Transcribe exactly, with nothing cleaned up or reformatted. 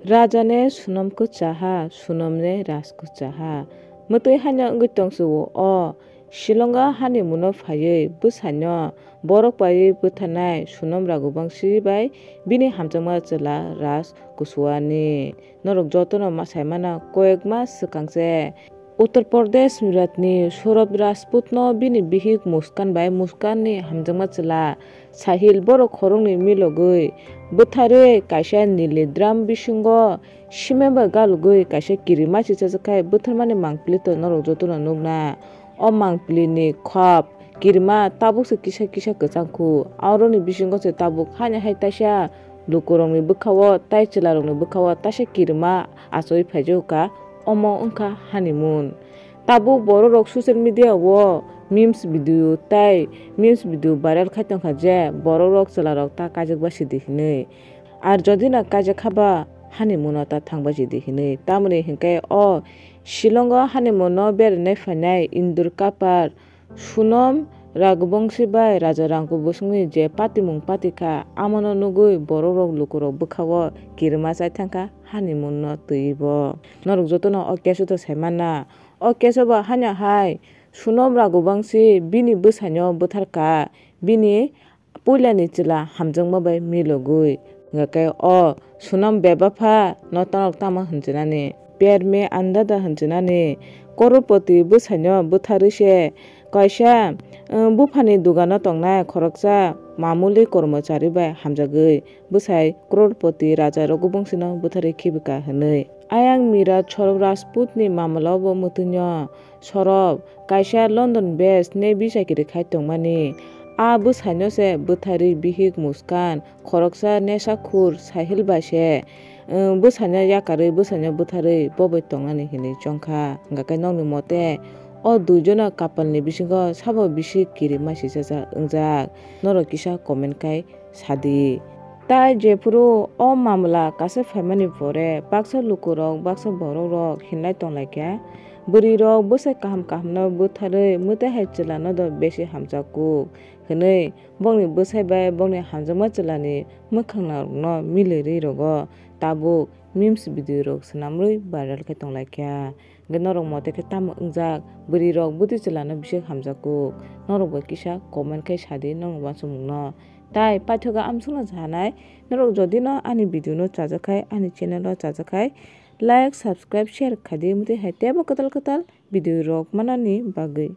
Raja ne sunom kwchaha, sunom ne raj kwchaha. Mwtwi haino wngwi tongsuo o Shillongo honeymoon-o phaiwi bwsaino borok paiwi bwtharnai Sonam Raghuvanshi bai bini hamjakma chwla Raj Goswami. Norok jotono ma-, sai mano, koyek mas swkang se Uttar Pradesh Suratni Saurabh Rajputno bini bihik Muskan bai Muskanni hamjakma chwla Sahil borok khoroknwi milogwi bwtharwi kaisa nili drum bisingo cement bai galugwi kaisa kirima se chajak khai bwtharmani mangpili to norok jotono nukna. O mangpilini khop kirima tabuk se kisa kisa kwchang khu. Aroni bisingo se tabuk haino hai taisa lukurokni bwkhao tai chwlarokni bwkhao taisa kirima achoi phaijago kha, omo wngkha honeymoon. Tabuk bororok social media-o memes video tai memes video viral khai tongkha je borokrok chwlarok ta kaijakba sidi hinwi. Ar jodi no kaijakha ba honeymoon-o ta thangba sidi hinwi. Tamoni hinkhe o Shillongo honeymoon-o berainai phainai Indur Kapar Sonam Raghuvanshi bai Raja Rangku bosongni je patimung patikha, amono nugwi borokrok lukurok bwkhao kirima chai thangkha honeymoon-o twiwi bo. Norok jotono o case-o to sai manna. O case-o bo haino hai Sonam Raghuvanshi bini bwsaino bwtharkha, bini puilani chwla hamjakma bai milogwi. Hwnkhe o Sonam bebapha no norok tamo hwnjinani? Pyar mein andhadhuk hwnjinani? Crorepati bwsaino bwtharwi se kaisa, um, buphani dugano tongnai khoroksa mamuli kormochari bai hamjagwi bwsai crorepati Raja Raghuvanshino bwtharwi khibika hwnwi. Ayang Mira Saurabh Rajputni mamlao bo mwtwino Saurabh kaisa London based ne bichakiri khai tongmani. A bwsaino se bwtharwi bihik Muskan, khoroksa nesakhur Sahil bai se, um, bwsaino yakarwi bwsaino bwtharwi bo bai tongnani hinwi chongkha. Hwnkhe nokni mote o duijono kapalni bisingo sabo bisi kirima sisajak wngjak. Norok kisa comment khai sadi. Tai jephuru o mamla kaisa phaimani pore baksa lukurok, baksa borokrok hinlai tonglaikha, bwrwirok bwsai kaham kahamno bwtharwi mwtai hai chwlano do besi hamjak kuk hwnwi bongni bwsai bai bongni hamjakma chwlani mwkhang narwkno milirwi rogo tabuk memes video rok swnamwi viral khe tonglaikha. Hwnkhe norok mote khe tamo wngjak? Bwrwirok bwtwi chwlano bisi hamjak kuk. Norok bai kisa comment khai sadi norok uansukmungno. Tai paithogo amsukno sanai, norok jodi no ani video no chajak khai, ani channel o chajak khai, like, subscribe, share khaidi, mwtwi hai teibo kwtal kwtal video rok manani bagwi.